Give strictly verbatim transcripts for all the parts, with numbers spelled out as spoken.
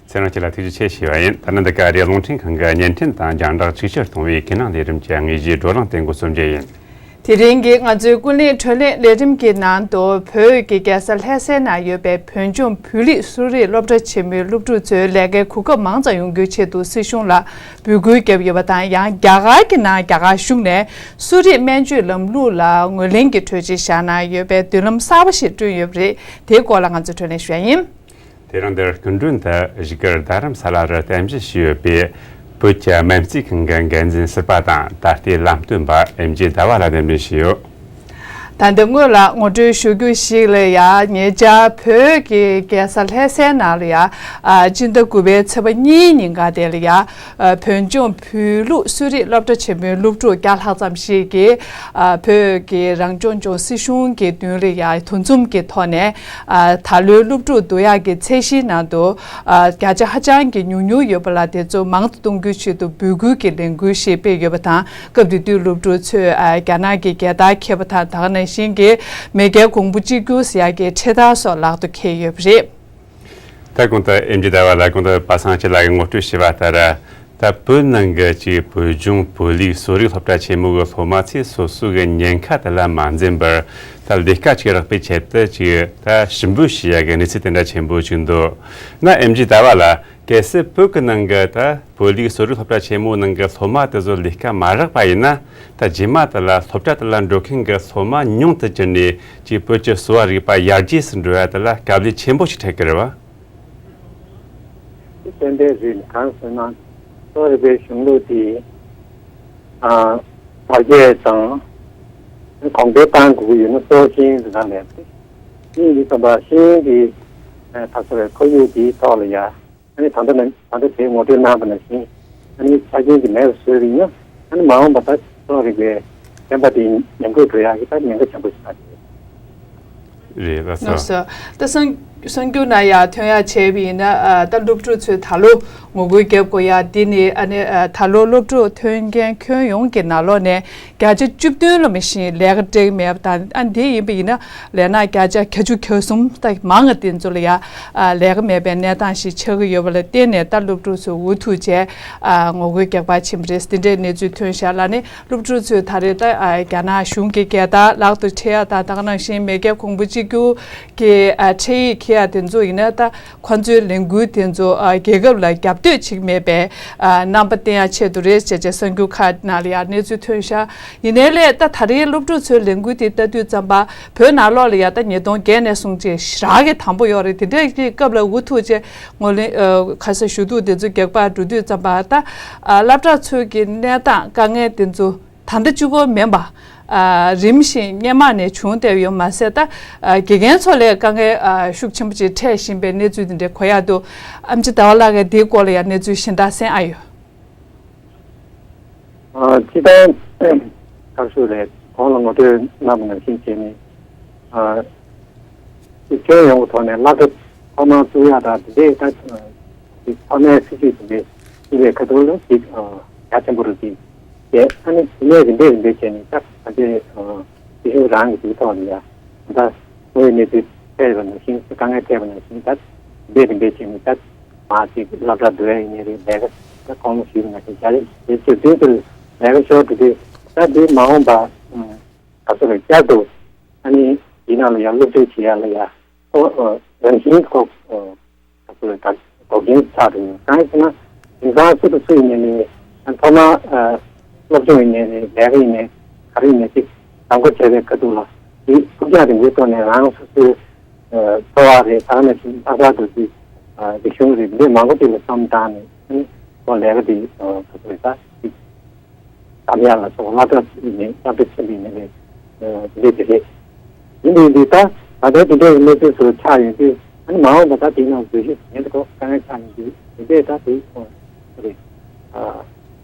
ཚེ་རིང་སྐྱིད་ལ་ཐུགས་རྗེ་ཆེ་ཞུ་བ་ཡིན། ད་ནི་འདི་ག་རེད། རླུང་འཕྲིན་ཁང་གི་བརྙན་འཕྲིན་དང་རྒྱང་བསྒྲགས་ཆིག་ཆར་གཏོང་བའི་ཁྱིམ་ནང་ལས་རིམ་གྱི་དངོས་གཞིའི་བགྲོ་གླེང་དེ་འགོ་རྩོམ་རྒྱུ་ཡིན། དེ་རིང་གི་ང་ཚོའི་ཀུན་གླེང་བགྲོ་གླེང་ལས་རིམ་གྱི་ནང་དུ། བོད་ཀྱི་རྒྱལ་ས་ལྷ་སའི་ནང་ཡོད་པའི་བོད་ལྗོངས་བོད་རིགས་གསོ་རིག་སློབ་གྲྭ་ཆེན་མོའི་སློབ་ཕྲུག་ཚོས་ལས་ཀའི་གོ་སྐབས་མང་ཙམ་ཡོང་རྒྱུའི་ཆེད་དུ་སྲིད་གཞུང་ལ་འབོད་སྐུལ་བརྒྱབ་ཡོད་པ་དང་། ཡང་རྒྱ་གར་གྱི་ནང་རྒྱ་གར་གཞུང་ནས་གསོ་རིག་སྨན་བཅོས་ལམ་ལུགས་ལ་ངོས་ལེན་གྱི་གྲོས་ཆོད་བཞག་གནང་ཡོད་པའི་མདུན་ལམ་གསར་པ་ཞིག་བསྐྲུན་ཡོད་པ་རེད། དེའི་སྐོར་ལ་ང་ཚོས་བགྲོ་གླེང་ཞུ་ཡ་ཡིན། དེ་རིང་འདིར་སྐུ་མགྲོན་དུ་བཞུགས་སྒར་རྡ་རམ་ས་ལ་རུ་རྟེན་གཞི་བྱས་ཡོད་པའི་བོད་ཀྱི་སྨན་རྩིས་ཁང་གི་འགན་འཛིན་ཟུར་པ་དང་ད་ལྟའི་ལམ་སྟོན་པ་ཨེམ་ཆི་ཟླ་བ་ལགས་གདན་འདྲེན་ཞུས་ཡོད། ད་ལྟ་སྔོན་ལ་ངོ་སྤྲོད་ཞུ་རྒྱུ་ཞིག་ལ་ཡ། ཉེ་ཆར་བོད་ཀྱི་རྒྱལ་ས་ལྷ་སའི་ནང་ལ་ཡ། ཨ། སྤྱི་ཟླ་དགུ་པའི་ཚེས་པ་གཉིས་ཉིན་ག་དེ་ལ་ཡ། ཨ། བོད་ལྗོངས་བོད་ལུགས་གསོ་རིག་སློབ་གྲྭ་ཆེན་མོའི་སློབ་ཕྲུག་བརྒྱ་ལྷག་ཙམ་ཞིག་གིས། ཨ། བོད་ཀྱི་རང་སྐྱོང་ལྗོངས་སྲིད་གཞུང་གི་མདུན་ལ་ཡ་དུས་འཛོམས་ཀྱི་ཐོག་ནས། ཨ། ད་ལོའི་སློབ་ཕྲུག་བསྡུ་ཡག་གི་ཚད་གཞིའི་ནང་དུ། ཨ། བརྒྱ་ཆ་ཧ་ཅང་གི་ཉུང་ཉུང་ཡོད་པ་ལ། དེ་ཚོ་མང་དུ་གཏོང་རྒྱུའི་ཆེད་དུ་འབོད་སྐུལ་གྱི་ལས་འགུལ་ཞིག་སྤེལ་ཡོད་པ་དང་། སྐབས་དེ་དུས་སློབ་ཕྲུག་ཚོས། ཨ། རྒྱ་ནག་གི་རྒྱལ་དར་འཁྱེར་བ་དང་། ད་ག་ནང་བཞིན་གྱི་མེས་རྒྱལ་གོང་བུ་གཅིག་གྱུར་ཟེར་ཡག་གི་འཕྲེད་དར་སོགས་ལག་ཏུ་འཁྱེར་ཡོད་པ་རེད། ད་གོང་དུ་ཨེམ་ཆི་ཟླ་བ་ལགས་གོང་དུ་པ་སངས་སྐྱིད་ལགས་ཀྱིས་ངོ་སྤྲོད་བྱས་པ་ལྟར། ད་བོད་ནང་གི་ཅིག་བོད་ལྗོངས་བོད་ལུགས་གསོ་རིག་སློབ་གྲྭ་ཆེན་མོ་གི་སློབ་མ་ཚོས་སོ་སོ་གི་ཉེན་ཁ་དེ་ལ་མ་འཛེམས་པར། ད་ལས་ཀ་ཅིག་རག་པའི་ཆེད་དུ་ཅིག་ད་ཞིབ་འབུལ་བྱེད་ཡག་གི་གནས་ཚུལ་དེ་འདྲ་ཆེན་པོ་ཅིག་འདུག་ན། ཨེམ་ཆི་ཟླ་བ་ལགས། གལ་སྲིད་བོད་ཀྱི་ནང་གི་ད་བོད་ལུགས་གསོ་རིག་སློབ་གྲྭ་ཆེན་མོའི་ནང་གི་སློབ་མ་དེ་ཚོ་ལས་ཀ་མ་རག་པ་ཡིན་ན། ད་རྗེས་མ་དེ་ལ་སློབ་གྲྭ་དེ་ལ་འགྲོ་མཁན་གྱི་སློབ་མ་ཉུང་དུ་གྱུར་ནས། ཅིག་བོད་ཀྱི་གསོ་བ་རིག་པ་ཡར་རྒྱས་སུ་འགྲོ་ཡ་དེ་ལ་དཀའ་ལས་ཆེན་པོ་ཞིག་འཕྲད་ཀྱི་རེད་བ། དེ་ཏན་ཏན་རེད། གང་ཟེར་ན། གསོ་བ་རིག་པའི་གཞུང་ལུགས་དེ། ཨ། དར་རྒྱས་དང་གོང་འཕེལ་གཏང་དགོས་ཀྱི་ཡོད་ན། གཙོ་ཆེན་དེ་དག་ལས་ཏེ། གཉིས་ཀྱི་བསམ་པ་ཤེས་ཡོན་གྱི། ཨ། ད་གསོ་བའི་ཁོར་ཡུག་དེའི་ཐོག་ལ་ཡ། ཨ་ནི་ད་ལྟ་ནང་ད་ལྟ་དེ་ངོ་སྤྲོད་གནང་བ་ནང་བཞིན། ཨ་ནི་ཆ་རྐྱེན་གྱི་མེད་པ་བཟོས་པ་ཡིན་ན། ཨ་ནི་མ་འོངས་པ་ད་གསོ་བ་རིག་པའི་བསྟན་པ་དེ་ཉམས་རྒུད་འགྲོ་ཡག་གི་ད་ཉེན་ཁ་ཆེན་པོ་ཞིག་ཆགས་ཀྱི་རེད། རེད་ལགས་སོ། ལགས་སོ། ད་གསར་གསར་འགྱུར་ནང་ཡང་ཐོན་ཡག་བྱས་པ་ཡིན་ན། ཨ། ད་སློབ་ཕྲུག་ཚོས་ད་ལོ་ངོ་རྒོལ་རྒྱབ་དགོས་ཡག་འདི་ནི། ཨ་ནི། ཨ། ད་ལོ་སློབ་ཕྲུག་ཐོན་མཁན་ཁྱོན་ཡོངས་ཀྱི་ནང་ལོགས་ནས་བརྒྱ་ཆ་བཅུ་བདུན་ལ་མ་ཞིག་ལས་ཀ་སྤྲད་མེད་པ་དང་། ཨ། འདི་ཡིན་པ་ཡིན་ན། ལས་ནག་བརྒྱ་ཆ་གྱ་བཅུ་གྱ་གསུམ་ད་མང་ང་དེ་ཚོ་ལ་ཡ། ཨ། ལས་ཀ་མེད་པའི་གནས་སྟངས་ཤིག་ཆགས་ཀྱི་ཡོད་པ་ལ་བརྟེན་ནས། ད་སློབ་ཕྲུག་ཚོས་འུ་ཐུག་བྱས། ཨ། ངོ་རྒོལ་རྒྱག་པར་ཕྱིན་པ་རེད། དེ་འདྲའི་གནས་ཚུལ་ཐོན་བཞག་ལ་ནི། སློབ་ཕྲུག་ཚོས་ད་རེས་ད། ཨ། རྒྱ་ནག་གཞུང་གི་རྒྱལ་དར་ལག་ཏུ་འཁྱེར་ཡ་དང་། ད་ག་ནང་བཞིན་མེས་རྒྱལ་གོང་བུ་གཅིག་གྱུར་གྱི། ཨ། འཕྲེད་ཡིག་འཁྱེར་ཡ་དེ་ཚོ་ཡིན་ན། ད་ཁོ་ཚོའི་ལས་འགུལ་དེ་ཚོ། ཨ། རྒྱལ་ཁབ་ལ་རྒྱབ་གཏོད་བྱེད་ཀྱི་མེད་པའི། ཨ། རྣམ་པ་བསྟན་ཡ་ཆེད་དུ་རེད་ཅེས་བྱས། གསར་འགྱུར་ཁག་ནང་ལ་ཡང་གནས་ཚུལ་ཐོན་ཤག་ཡིན་ནའི་ལས། ད་ད་རེས་སློབ་ཕྲུག་ཚོའི་ལས་འགུལ་དེ་ལྟ་དུས་ཙམ་པ། བོད་ནང་ལོགས་ལ་ཡ་ད་ཉིས་སྟོང་བརྒྱད་ནས་བཟུང་ཅིག་རག་གི་དང་པོ་ཡོད་རེད། དེ་འདྲའི་གི་སྐབས་ལ་འུ་ཐུག་བྱས་ངོས་ལེན། ཨ། ག་ས་ཞུ་གཏུག་དེ་ཚོ་རྒྱག་པར་འགྲོ་དུས་ཙམ་པ། ད། ཨ། སློབ་གྲྭ་ཚོའི་གི་གནས་སྟངས་དཀའ་ངལ་དེ་ཚོ་ད་ལྟ་གཅིག་པོ་མིན་པ། ཨ། རིམ་བཞིན་སྔོན་མ་ནས་བྱུང་བསྡད་ཡོད་མ་ཟད། ད། ཨ། དགེ་རྒན་ཚོ་ལ་དཀའ་ངལ། ཨ། ཤུགས་ཆེན་པོ་ཅིག་འཕྲད་བཞིན་པའི་གནས་ཚུལ་དེ་འདྲ་གོ་ཡག་འདུག་ཨེམ་ཆི་ཟླ་བ་ལགས་ཀྱིས་དེའི་སྐོར་ལ་ཡང་གནས་ཚུལ་གཞན་དག་གསན་ཨ་ཡོད། ཨ། སྤྱིར་བཏང་ག་རེ་ཞུ་དགོས་རེད། གོང་ལ་ངོ་སྤྲོད་གནང་བ་ནང་བཞིན་བྱས་ནས། ཨ། ཅིག་ཁྱོན་ཡོངས་ཀྱི་ཐོག་ནས་སློབ་གྲྭ་ཐོག་མར་བཙུགས་ཡག་དང་དེ་འདྲའི་ད། ཨ། ཅིག་ཐོག་མའི་སྲིད་ཇུས་དེ་འདྲའི་སྤྱི་པའི་ཁ་ཐུག་ལ་ཅིག་ཨ། རྒྱ་ཆེན་པོ་རུ་ཅིག་བྱས། ཨ་ནི་དེ་ནས་རིམ་པས་རིམ་པས་བྱས་ནས། ད་ད་ལྟའི། ཨ། སྲིད་གཞུང་རང་གི་དེའི་ཐོག་ལ་ཡ། ད་དངོས་ཡོད་གནས་ཚུལ་འཕྲད་པ་ནང་བཞིན། དཀའ་ངལ་འཕྲད་པ་ནང་བཞིན། ད་རིམ་པས་རིམ་པས་བྱས་ནས། ད་མར་ཅིག་སློབ་གྲྭ་བསྡུ་ཡ་ཡིན་ནའི་རེད། ལས་ཀ། ད་གོང་ལ་ཞུས་པ་ནང་བཞིན་བྱ་ལས་བྱེད་ཚུལ་དུས་དེར་ལས་ཀ་ཤོར་དུས་དུས། ད་འདི་མ་འོངས་པ། ཨ། ག་ཚོད་རེད། བསྐྱར་དུ། ཨ་ནི་དེའི་ནང་ལ་ཡང་སློབ་ཁྲིད་བྱེད་ཡ་ལ་ཡ། ཨོ། ཨོ། རང་བཞིན་གྱི་ཁོ། ཨོ། ག་ཚོད་རེད། ད་འགོག་རྐྱེན་ཆགས་འགྲོ་ཡོད། གང་ཡིན་ཟེར་ན། དེང་སང་སུ་དང་སུ་ཡིན་ནའི་རེད། ཨ། ཐོག་མར། ཨ། སློབ་སྦྱོང་ཡིན་ནའི་རེད། ལས་ཀ་ཡིན་ནའི། ག་རེ་ཡིན་ནའི་ཅིག་བདམས་བསྐོ་བྱས་པའི་ཁ་ཐུག་ལ་དེ་ཕུགས་རྒྱང་རིང་པོའི་ཐོག་ནས་རང་སོ་སོའི། ཨ། འཚོ་བ་རེད། ད་ག་ནང་བཞིན་ལྷག་པར་དུ་དེ། ཨ། རིག་གཞུང་རེད། འདི་མང་པོ་ཅིག་ལ་བསམ་བཏང་ནས། ཨ་ནི་ཁོ་ལས་ཀ་དེ། ཨ། ག་ཚོད་རེད། ད་ཅིག་བསམ་ཡག་ལ་སོགས། སློབ་གྲྭ་ཡིན་ནའི། སློབ་གྲྭ་ཆེན་པོ་ཡིན་ནའི་རེད། ཨ། དེ་འདྲ་དེ་རེད། ཡིན་དུས་འདི་ད་ད་ལྟའི་དེ་འདྲའི་གནས་ཚུལ་ཚོ་ཆགས་ཡོང་དུས། ཨ་ནི་མ་འོངས་པ་ད་དེའི་ནང་འཛུལ་ཞུགས་ཡིན་དུས་ཁོ་དཀའ་ངལ་ཆགས་ཡོང་དུས། དེ་འདྲའི་ད་དེ་ཁོ་རེད། ཨ།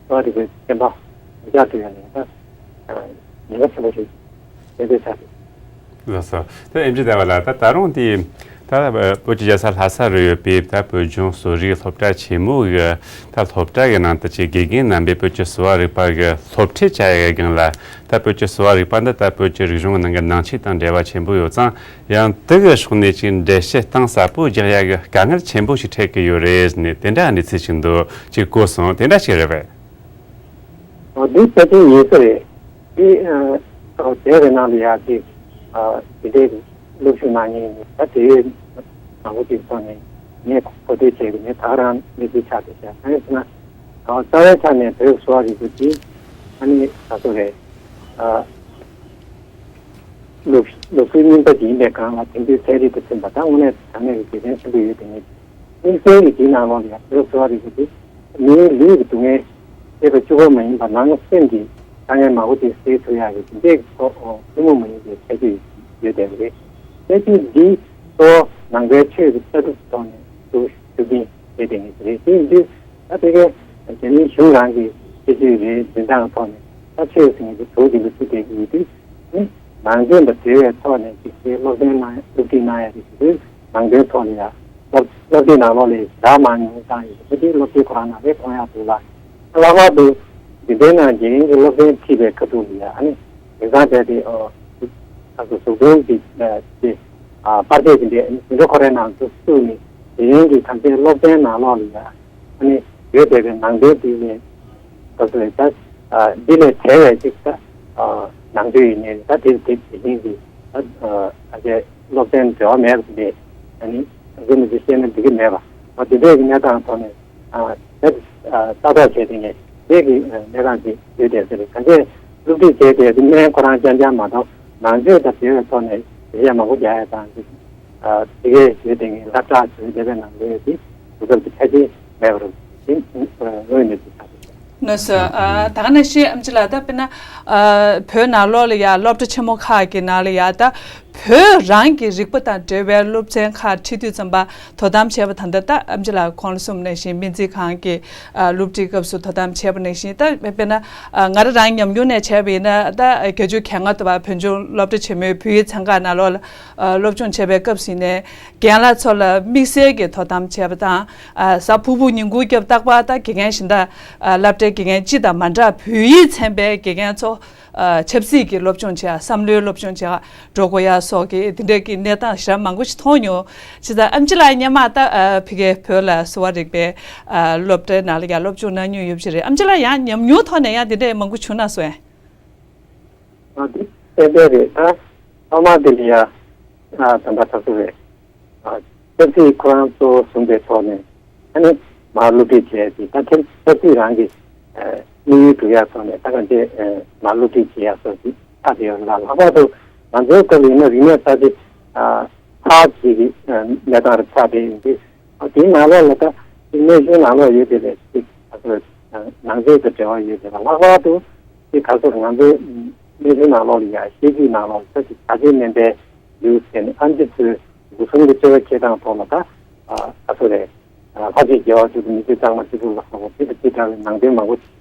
གསོ་བ་རིག་པའི་བསྟན་པ་ཡོངས་ཁྱབ་ཏུ་ཡང་ནས་ད། ཨ། ཉེན་ཁ་ཆེན་པོ་ཞིག་དེ་འདྲའི་ཆགས་ཡོད། ལགས་སོ། ད་ཨེམ་ཆི་ཟླ་བ་ལགས། ད་ད་རུང་དེ། ད་བོད་ཀྱི་རྒྱལ་ས་ལྷ་ས་རུ་ཡོད་པའི་ད་བོད་ལྗོངས་གསོ་རིག་སློབ་གྲྭ་ཆེན་མོ་གི་ད་སློབ་གྲྭ་གི་ནང་དུ་ཆེད་དགེ་རྒན་རྣམ་པས་བོད་ཀྱི་གསོ་བ་རིག་པ་གི་སློབ་ཁྲིད་བྱ་ཡ་གི་སྒང་ལ། ད་བོད་ཀྱི་གསོ་བ་རིག་པ་འདི་ད་བོད་ཀྱི་རིག་གཞུང་གི་ནང་གི་ནང་ཆོས་དང་འབྲེལ་བ་ཆེན་པོ་ཡོད་ཙང་། ཡང་དེ་གི་ཕྱོགས་ནས་ཅིག་འགྲེལ་བཤད་གཏིང་ཟབ་པོ་རྒྱག་ཡ་གི་དཀའ་ངལ་ཆེན་པོ་ཞིག་འཕྲད་ཀྱི་ཡོད་རེད་ཟེར་ནས་དེ་འདྲ་གནས་ཚུལ་ཞིག་འདུག་ཅིག་གོ་སོང་། དེ་འདྲ་ཞིག་རེད་པས། འོ། འདི་དཔེ་མཚོན་ཡིན་ས་རེད། དེ་ཨ་ཨ་དེ་རེད། ནང་ལ་ཡ་ཅིག་ཨ་དེ་འདྲའི་སློབ་ཞུགས་གནང་མཁན་ད་དེ་ཡོད། མང་པོ་ཅིག་ཐོག་ནས་ངས་གོ་ཐོས་བྱས་ཏེ། ངས་ད་ག་རང་གནས་ཚུལ་ཆགས་བསྡད་ཤག་གང་ཡིན་ཟེར་ན། ཨ་རྩ་བའི་ཆ་ནས་བོད་གསོ་བ་རིག་པ་འདི་ཨ་ནི་ད་ག་ཟེ་རེད། ཨ་ལུགས་ལུགས་སྲོལ་རྙིང་པ་ཅིག་ཡིན་པའི་སྒང་ལ། དེང་དུས་ཚན་རིག་དང་མཐུན་པ་དང་དངོས་གནས་དྲང་གནས་ཀྱི་དགེ་མཚན་ཆེན་པོ་ཡོད་དེ། ངས་དམིགས་བསལ་གྱིས་དེའི་ནང་ལོགས་ལ་ཡང་བོད་གསོ་བ་རིག་པ་འདི་མིའི་ལུས་ཀྱི་སྡུག་བསྔལ་སེལ་བ་གཅིག་པོ་མ་ཡིན་པར་ནང་སེམས་ཀྱི་དཀའ་ངལ་མང་པོ་ཅིག་སེལ་ཐུབ་ཡག་གི་དེ་འདྲའི་ཐོག་ཐུན་མོང་མ་ཡིན་པའི་ཁྱད་ཆོས་ཡོད་བསྡད་པ་རེད། ཁྱད་ཆོས་འདི་གཙོ་བོ་ནང་པའི་ཆོས་ཀྱི་ལྟ་གྲུབ་ཐོག་ནས་ཞུ་ཞུ་གིན་བསྡད་བསྡད་མཁན་ཞིག་རེད། དེ་ཡིན་དུས་ད་དེ་གའི་རྒྱ་མིའི་གཞུང་རང་གི་ཁྱད་ཆོས་རེད། འཛིན་སྟངས་ཐོག་ནས་ད་ཆོས་ཟེར་མཁན་དེ་དུག་ཅིག་ལ་བརྩི་བསྡད་ཀྱི་ཡོད་དུས། ནི་ནང་དོན་དང་འབྲེལ་བའི་ཐོག་ནས་ཅིག་དེ་སློབ་ཚན་གནང་ཡ། སློབ་ཁྲིད་གནང་ཡ་རེད་ཟེར་དུས། ནང་དོན་ཐོག་ལ་ཡ་སློབ་སློབ་ཁྲིད་ནང་ལོགས་ལ་ཞེ་དྲག་མང་ཉུང་བཏང་ཡོད་པ་དེ་སློབ་ཁྲིད་ཁོ་རང་ནང་ལ་མཐོང་ཡག་འདུག་ལ། ལྷག་པར་དུ་འདི་འདྲའི་ནང་དགེ་རྒན་གྱིས་སློབ་ཚན་ཁྲིད་པའི་ཁ་ཐུག་ལ་ཡ་ཨ་ནི་དེང་སང་བྱས་ཏེ་ཨོ་ཁ་སོ་གཟུགས་ཕུང་གི་ཨ་དེ་ཨ་པར་ཆས་དེ་འདྲའི་ཨ་ནི་ཟིན་གྲྭ་ཁོ་རའི་ནང་དུ་བཙུགས་ནས། དེ་རིང་གི་ད་ལྟའི་སློབ་ཚན་ནང་ལོགས་ལ་ཡ་ཨ་ནི་ཡོད་བསྡད་པའི་ནང་དོན་དེ་ནས་ད་ག་ཟེ་རེད། ད་ཨ་འདི་ལས་བྲལ་བའི་ཅིག་ད་ཨ་ནང་དོན་ཡིན་ནའི་ད་དེ་དེ་དེ་བཞིན་གྱི་ད་ཨ་ད་ལྟའི་སློབ་ཚན་འབྲེལ་བ་མེད་པ་དེ་འདྲས་ཨ་ནི་ང་ཚོ་མི་ཚོས་བཤད་ན་འགྲིག་གི་མེད་པ། འོ་དེ་འདྲས་ཀྱི་གནས་སྟངས་ཐོག་ནས་ཨ་ད་ཨ་ལྟ་རྟོག་བྱས་ཏེ་ངས་དེ་གི་ཨ་གནས་སྟངས་ཅིག་ཡོད་བསྡད་ས་རེད། གང་ཅི་སློབ་ཁྲིད་བྱས་ཏེ་སྨན་ཁོ་རང་རྐྱང་རྐྱང་མ་གཏོགས་ནང་ཆོས་དང་འབྲེལ་བའི་ཐོག་ནས་ཞིབ་བཤེར་མང་པོ་རྒྱག་ཡ་དང་། ཨ་དེ་གའི་ཡོད་དེ་ངས་སློབ་གྲྭ་ཚོའི་སློབ་དཔོན་ནང་ལོས་དེ་གོ་སྐབས་ཀྱི་ཆ་རྐྱེན་མེད་པར་དེ་དངོས་གནས་ཀྱི་ཆགས་ཡོད། ལགས་སོ། ཨ་ད་ག་ནང་བཞིན་ཨེམ་ཆི་ལགས། ད་དཔེར་ན་ཨ་བོད་ནང་ལོགས་ལ་ཡ་སློབ་གྲྭ་ཆེན་མོ་ཁག་གི་ནང་ལ་ཡ་ད་བོད་རང་གི་རིག་པ་དང་འབྲེལ་བའི་སློབ་ཚན་ཁག་ཁྲིད་དུས་ཙམ་པ་དོ་དམ་བྱས་པ་ད་ལྟ་ད་ཨེམ་ཆི་ལགས་གོང་ལ་གསུངས་པ་ནང་བཞིན་སྨན་རྩིས་ཁང་གི་ཨ་སློབ་ཁྲིད་སྐབས་སུ་དོ་དམ་བྱས་པ་ནང་བཞིན། ད་དཔེར་ན་ཨ་ང་རང་རང་ཉམས་མྱོང་ནས་བྱས་པ་ཡིན་ན། ད་བརྒྱད་ཅུ་གྱ་ལྔ་དུ་བ་བོད་ལྗོངས་སློབ་གྲྭ་ཆེན་མོའི་བོད་ཡིག་ཚན་ཁག་ནང་ལོགས་ལ་ཨ་སློབ་སྦྱོང་བྱས་པའི་སྐབས་སུ་ཡིན་ནའི་རྒན་ལགས་ཚོ་ལ་དམིགས་བསལ་གྱི་དོ་དམ་བྱས་པ་དང་། ཨ་གཟའ་ཕུར་བུ་ཉིན་གུང་སྐབས་རྟག་པར་ད་དགེ་རྒན་གཞན་དག་ཨ་སློབ་གྲྭའི་དགེ་རྒན་སྤྱི་དང་མ་འདྲ་བོད་ཡིག་ཚན་པའི་དགེ་རྒན་ཚོ་ཨ་ཆབ་སྲིད་ཀྱི་སློབ་སྦྱོང་བྱེད་ཡ། བསམ་བློའི་སློབ་སྦྱོང་བྱེད་ཡ་འགྲོ་དགོས་ཡ་སོགས་ཀྱི་དེ་འདྲའི་གི་གནས་སྟངས་ཞེ་དྲག་མང་པོ་ཞིག་མཐོང་མྱོང་། བྱས་ཙང་ཨེམ་ཆི་ལགས་སྔོན་མ་ད་ཨ་ཕ་གིའི་བོད་ལ་གསོ་བ་རིག་པའི་ཨ་སློབ་གྲྭའི་ནང་ལ་ཡ་སློབ་སྦྱོང་གནང་མྱོང་ཡོད་པ་ཞིག་རེད། ཨེམ་ཆི་ལགས་ཡང་ཉམས་མྱོང་ཐོག་ནས་ཡང་དེ་འདྲའི་མང་པོ་བྱུང་ན་སོང་ཨེ། ཨ་དེ་གསལ་པོ་རེད། ད་ཐོག་མ་དེ་ལ་ཡ་ཨ་དམ་པ་ཚ་སུ་རེད། ཨ་ཆབ་སྲིད་ཁོ་རང་གཙོ་བོ་བཟུང་པའི་ཐོག་ནས་ཨ་ནི་མར་སློབ་ཁྲིད་བྱས་ཏེ། ད་ཆབ་ཆབ་སྲིད་རང་གི་ཨ་དམིགས་ཡུལ་སྒྲུབ་ཡག་ཐོག་ནས་ད་གང་ཅི་ཨ་མར་སློབ་ཁྲིད་བྱེད་ཡག་སོགས་ཀྱི་ཆགས་བསྡད་ཡོད་ལ། ལྷག་པར་དུ་ང་ཚོའི་སྐབས་ཡིན་ན་རིག་གནས་གསར་བརྗེ་ཨ་ཚར་གཅིག་གི་ཨ་གནས་སྟངས་རེ་ཆགས་བསྡད་ཡོད་དུས། ཨ་དེའི་ནང་ལོགས་ལ་ད་གནས་ཆུང་ནང་ལོགས་ཡོད་དེ་ལས་ཅིག་ཨ་ཚོ་ནང་ཆོས་དང་འབྲེལ་བ་ཡོད་དེ་ལ། ལྷག་པར་དུ་ཅིག་ག་ཚོད་ང་ཚོའི་གནས་ཆུང་ནང་ལོགས་ལ་ཡ་ཤེས་རྒྱུད་ནང་ལོགས་ལ་ཅིག་བྱ་བྱེད་སྨན་པའི་ལུགས་ཟེར་ནས་ཨེམ་ཆི་ཚོས་སྒོ་གསུམ་གྱི་སྤྱོད་པ་འཁྱེར་སྟངས་ཐོག་ལ་ད་ཨ་ག་ཚོད་རེད། ཨ་ལྷ་ཆོས་རྒྱལ་བ་མཆོག་གི་མི་ཚེ་གཙང་མ་སྤྱི་ཚོགས་ལ་ཧ་གོ་དེ་དང་དེ་འདྲ་བའི་ནང་དོན་མང་པོ་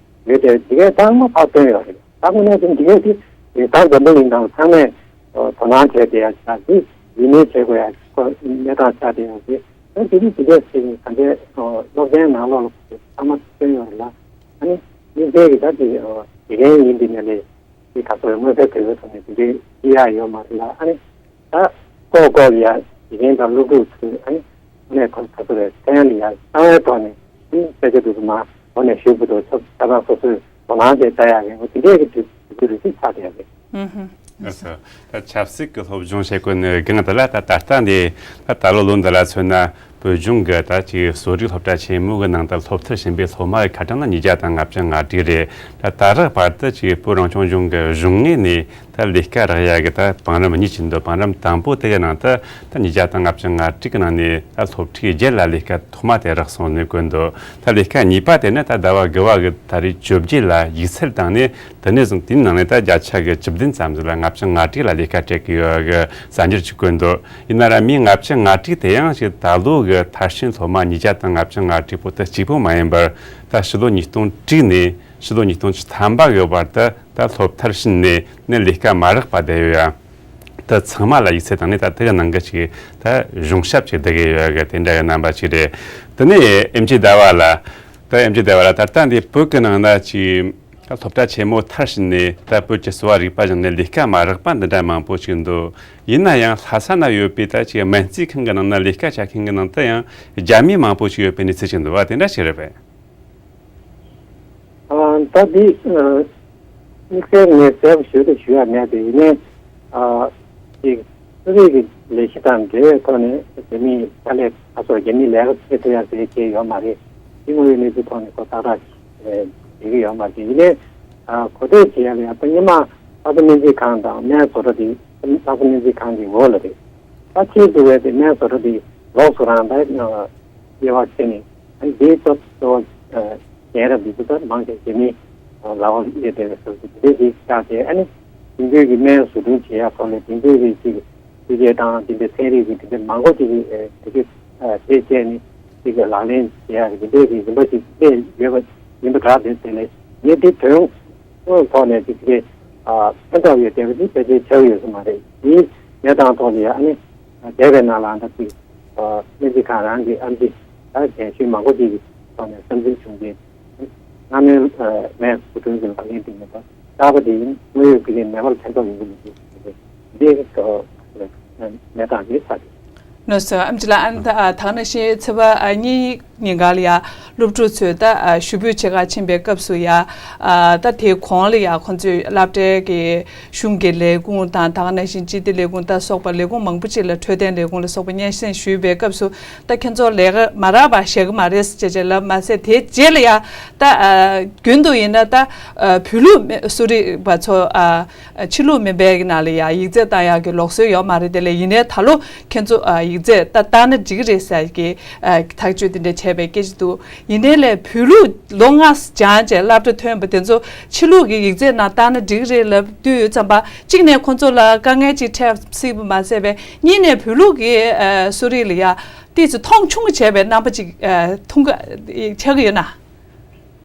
ཡོད་དེ། དེ་གས་ཚང་མ་ཕར་བཏོན་ཡོད་རེད། ད་དངོས་གནས་དེ་འདི་གས་དེ་རིན་ཐང་འཛམ་བུ་གླིང་ནང་ཚང་མས་དོ་སྣང་བྱས་བསྡད་ཡ་ཆགས་ཏེ། ཡིད་སྨོན་བྱེད་དགོས་ཡ་གནས་སྟངས་ཆགས་བསྡད་ཡོད་རེད། ད་དེ་རིང་དེ་འདྲ་ཞིག་ད་ལྟའི་སློབ་ཚན་ནང་ལོགས་ལ་ཚང་མ་བཏོན་ཡོད་རེད་ལ། ཨ་ནི་དམིགས་བསལ་གྱི་ད་དེ་དགེ་རྒན་ཡིན་པའི་ངོས་ནས་དེ་ག་ཚོད་དངོས་ཚན་དེ་ཚོའི་ཐོག་ནས་དེ་འདྲའི་ཤེས་ཡ་ཡོད་མ་རེད་ལ། ཨ་ནི་ད་ལྐོག་ལྐོག་ལ་ཡ་དགེ་རྒན་དང་སློབ་ཕྲུག་ཚོས་ཨ་ནི་ནས་ག་ཚོད་ག་ཚོད་རེད། ཚན་ལ་ཡ་གསང་བའི་ཐོག་ནས་ཨ་ནི་དཔེ་ཆ་དེ་ཚོ་མར་འོ་ནས་ཞུ་དགོས་འདུག་ཆ་ཆ་ཚང་སོ་སོས་དོ་སྣང་བྱས་ལྟ་ཡ་རེད། འོ་དེ་འདྲའི་གི་དུས་དུས་ཚོད་རེ་ཞིག་ཆགས་བསྡད་ཡ་རེད། ཨུ་ཧུ། ལགས་སོ། ད་ཆབ་སྲིད་ཀྱི་སློབ་སྦྱོང་བྱེད་དགོས་ནི་སྒང་དེ་ལ་ད་ད་ལྟ་འདི་ད་ད་ལོ་ལོ་འདི་ལ་མཚོན་ན་བོད་ལྗོངས་ཀྱི་ད་ཅིག་གསོ་རིག་སློབ་གྲྭ་ཆེན་མོ་གི་ནང་དུ་སློབ་མཐར་ཕྱིན་པའི་སློབ་མ་གི་ཁ་གྲངས་ནི་ཉིས་བརྒྱ་དང་ལྔ་བཅུ་ང་དྲུག་རེད། ད་ད་རག་བར་དུ་ཅིག་བོད་རང་སྐྱོང་ལྗོངས་ཀྱི་གཞུང་ངོས་ནས་ད་ལས་ཀ་རག་ཡ་གི་ད་བང་རིམ་གཉིས་ཅིག་འདུག་བང་རིམ་དང་པོ་དེ་གི་ནང་དུ་ད་ཉིས་བརྒྱ་དང་ལྔ་བཅུ་ང་དྲུག་གི་ནང་ནས་ད་སློབ་ཕྲུག་བརྒྱད་ལ་ལས་ཀ་ཐོག་མ་དེ་རག་སོང་ནས་བཀོད་འདུག་ད་ལས་ཀ་གཉིས་པ་དེ་ནི་ད་ཟླ་བ་དགུ་བ་གི་ད་རེས་བཅོ་བརྒྱད་ལ་ཡིག་ཚད་བཏང་ནས། དེ་ནས་བཟུང་དེའི་ནང་ནས་ད་བརྒྱ་ཆ་གི་བཅུ་བདུན་ཙམ་ཟིག་ལ་ལྔ་བཅུ་ང་དྲུག་ལ་ལས་ཀ་སྤྲད་ཀྱི་ཡོད་གི་གསར་འགྱུར་ཅིག་བཀོད་འདུག་ཡིན་ན་ར་མི་ལྔ་བཅུ་ང་དྲུག་དེ་ཡང་ཞིག་ད་ལོ་གི་མཐར་ཕྱིན་སློབ་མ་ཉིས་བརྒྱ་དང་ལྔ་བཅུ་ང་དྲུག་པོ་དེ་གཅིག་པོ་མ་ཡིན་པར། ད་ཕྱི་ལོ་ཉིས་སྟོང་དྲུག་ནས་ཕྱི་ལོ་ཉིས་སྟོང་བཅུ་ཐམ་པ་གི་བར་དུ་ད་སློབ་མཐར་ཕྱིན་ནས་ནི་ལས་ཀ་མ་རག་པ་བསྡད་ཡོད་ཡ། ད་ཚང་མ་ལ་ཡིག་ཚད་བཏང་ནས་ད་དེ་གི་ནང་གི་ཅིག་ད་གཞུང་ཞབས་ཅིག་བསྡུ་གི་ཡོད་གི་དེ་འདྲ་གི་རྣམ་པ་ཅིག་རེད། དེ་ནས་ཨེམ་ཆི་ཟླ་བ་ལགས། ད་ཨེམ་ཆི་ཟླ་བ་ལགས་ད་ལྟ་འདི་བོད་གི་ནང་ན་ཅིག་ད་སློབ་གྲྭ་ཆེན་མོ་མཐར་ཕྱིན་ནས་ད་བོད་ཀྱི་གསོ་བ་རིག་པ་སྦྱངས་ནས་ལས་ཀ་མ་རག་པ་འདི་འདྲ་མང་པོ་ཅིག་འདུག་ཡིན་ན་ཡང་ལྷ་ས་ན་ཡོད་པའི་ད་ཅིག་སྨན་རྩིས་ཁང་གི་ནང་ན་ལས་ཀ་བྱ་མཁན་གི་ནང་དུ་ཡང་རྒྱ་མི་མང་པོ་ཅིག་ཡོད་པའི་གནས་ཚུལ་ཅིག་འདུག་བ་དེ་འདྲ་ཞིག་རེད་པས། ཨ། ད་འདི་ཨ། དམིགས་བསལ་ངས་གསལ་པོ་ཞུ་དང་ཞུ་ཡ་མེད་དེ། ཡིན་ནའི་ཨ། ཅིག་གསོ་རིག་གི་ལས་གཞི་དང་འབྲེལ་བའི་ཐོག་ནས་རྒྱ་མིའི་ཕྱག་ལས་ཁ་སོགས་རྒྱ་མིའི་ལས་ཀ་བྱེད་ཐུབ་ཡ་ཟེར་མཁན་ཡོད་མ་རེད། དེ་དངོས་ཡོད་གནས་ཚུལ་ཐོག་ནས་ཁོ་ཏག་ཏག་ཨ། བྱེད་ཀྱི་ཡོད་མ་རེད། ཡིན་ནའི་ཨ། གོ་ཐོས་བྱེད་ཡ་ལ་ཡ་ད་སྔོན་མ་ལྷ་ས་སྨན་རྩིས་ཁང་དང་སྨན་བཟོ་གྲྭ་དེ་ལྷ་ས་སྨན་རྩིས་ཁང་གི་འོག་ལ་རེད། ད་ཁྱེད་ཚོ་བས་དེ་སྨན་བཟོ་གྲྭ་དེ་ལོགས་སུ་རང་ད་དབྱེ་བ་ཕྱེ་ནས། ཨ་ནི་དེའི་སྐབས་སུ་རྒན་རབས་འདི་ཚོ་ད་མང་ཆེ་རྒྱ་མིའི་ལག་པར་སླེབས་བསྡད་པའི་སྐབས་སུ་དེ་འདྲའི་ཅིག་བཞག་སྟེ། ཨ་ནི་དེང་དུས་ཀྱི་སྨན་བཟོ་སྐྲུན་བྱེད་ཡག་ཐོག་ནས་དེང་དུས་ཀྱི་ཅིག་ཤུགས་རྐྱེན་དང་དེ་འདྲའི་ཚན་རིག་གི་དེ་འདྲའི་མང་པོ་ཅིག་གི་དེ་གའི་དེ་བྱས་ནས་ཅིག་ལག་ལེན་བྱེད་ཡག་གི་དེ་འདྲའི་ཅིག་རིམ་པ་ཅིག་སླེབས་ཡོད་པ་ཡིན་པ་འདྲ། དེ་དེ་ལས་ངས་དེ་དོན་དངོས་ཐོག་ནས་ཅིག་དེ་ཕན་ཐོགས་ཡོད་བསྡད་པ་དེ་ཕལ་ཆེར་ཆགས་ཡོད་ས་མ་རེད། དེའི་གནས་སྟངས་ཐོག་ནས་ཨ་ནི་འདས་པའི་ནང་ལ་ད་ཅིག་སྨན་རྩིས་ཁང་རང་གི་ཨེམ་ཆི་ད་རྒན་གཞོན་མང་པོ་ཅིག་གི་ཐོག་ནས་བསམ་ཚུལ་བྱུང་རྗེས། སྔ་མོའི་སྨན་བཟོ་སྐྲུན་གྱི་ལག་ལེན་དེ་ནས་ད་གསར་པ་དེ་ཡིན་དངོས་ཡོད་ཀྱི་ལས་མེད་པར་ཕན་ཐོགས་ཡོང་གི་མི་འདུག་འདི་གནས་སྟངས་དེ་ཆགས་ཡོད། ནོ་སོ་ཨེམ་ཆི་ལགས། ཨ་ནི་ད་ད་ག་ནང་བཞིན་ཚེས་པ་ཨ་གཉིས་ཉིན་གང་ལ་ཡ་སློབ་ཕྲུག་ཚོས་ད་ཨ་ཞུ་འབོད་བྱེད་གར་ཕྱིན་པའི་སྐབས་སུ་ཡ་ཨ་ད་དེའི་གོང་ལ་ཡ་ཁོང་ཚོས་སློབ་གྲྭའི་གི་གཞུང་གི་ལས་ཁུངས་དང་ད་ག་ནང་བཞིན་སྤྱི་བདེ་ལས་ཁུངས་ད་སོགས་པ་ལས་ཁུངས་མང་པོ་ཅིག་ལ་འཕྲོད་བསྟེན་ལས་ཁུངས་ལ་སོགས་པ་སྙན་སེང་ཞུས་པའི་སྐབས་སུ་ད་ཁྱེད་ཚོ་ལས་ཀ་མ་རག་པ་བཞག་གི་མ་རེད་ཅེས་བྱས་ལབ་མ་ཟད། དེའི་རྗེས་ལ་ཡ་ད་ཨ་རྒྱུན་དུ་ཡིན་ན་ད་ཨ་བོད་ལུགས་མེ་གསོ་རིག་པ་ཚོ་ཨ་ཕྱི་ལུགས་མིན་པའི་གི་ནང་ལ་ཡ་ཡིག་ཚད་བཏང་ཡག་གི་ལུགས་སྲོལ་ཡོད་མ་རེད། དེ་ལས་ཡིན་ནའི་ད་ལོ་ཁྱེད་ཚོ་ཨ་ཡིག་ཚད་ད་བཏང་ན་འགྲིག་གི་རེད་ཟེར་གི་ཨ་ཐག་གཅོད་དེ་འདྲ་བྱས་པའི་སྐད་ཆ་འདུག་ཡིན་ནའི་ལས་བོད་ལུགས་ལོ་ལྔ་སྦྱངས་བྱས་སློབ་གྲྭ་ཐོན་པ་དེ་ཚོ་ཕྱི་ལུགས་ཀྱི་ཡིག་ཚད་ནང་བཏང་ན་འགྲིག་གི་རེད་ལབ་དུས་ཙམ་པ། གཅིག་ནས་ཁོང་ཚོ་ལ་དཀའ་ངལ་ཅིག་འཕྲད་སྲིད་པ་མ་ཟད་པའི། གཉིས་ནས་བོད་ལུགས་ཀྱི་ཨ་གསོ་རིག་ལ་ཡ་ཏོག་ཙམ་མཐོང་ཆུང་བྱས་པའི་རྣམ་པ་ཅིག་ཨ་མཐོང་གི་ཆགས་ཀྱི་ཡོད་ན།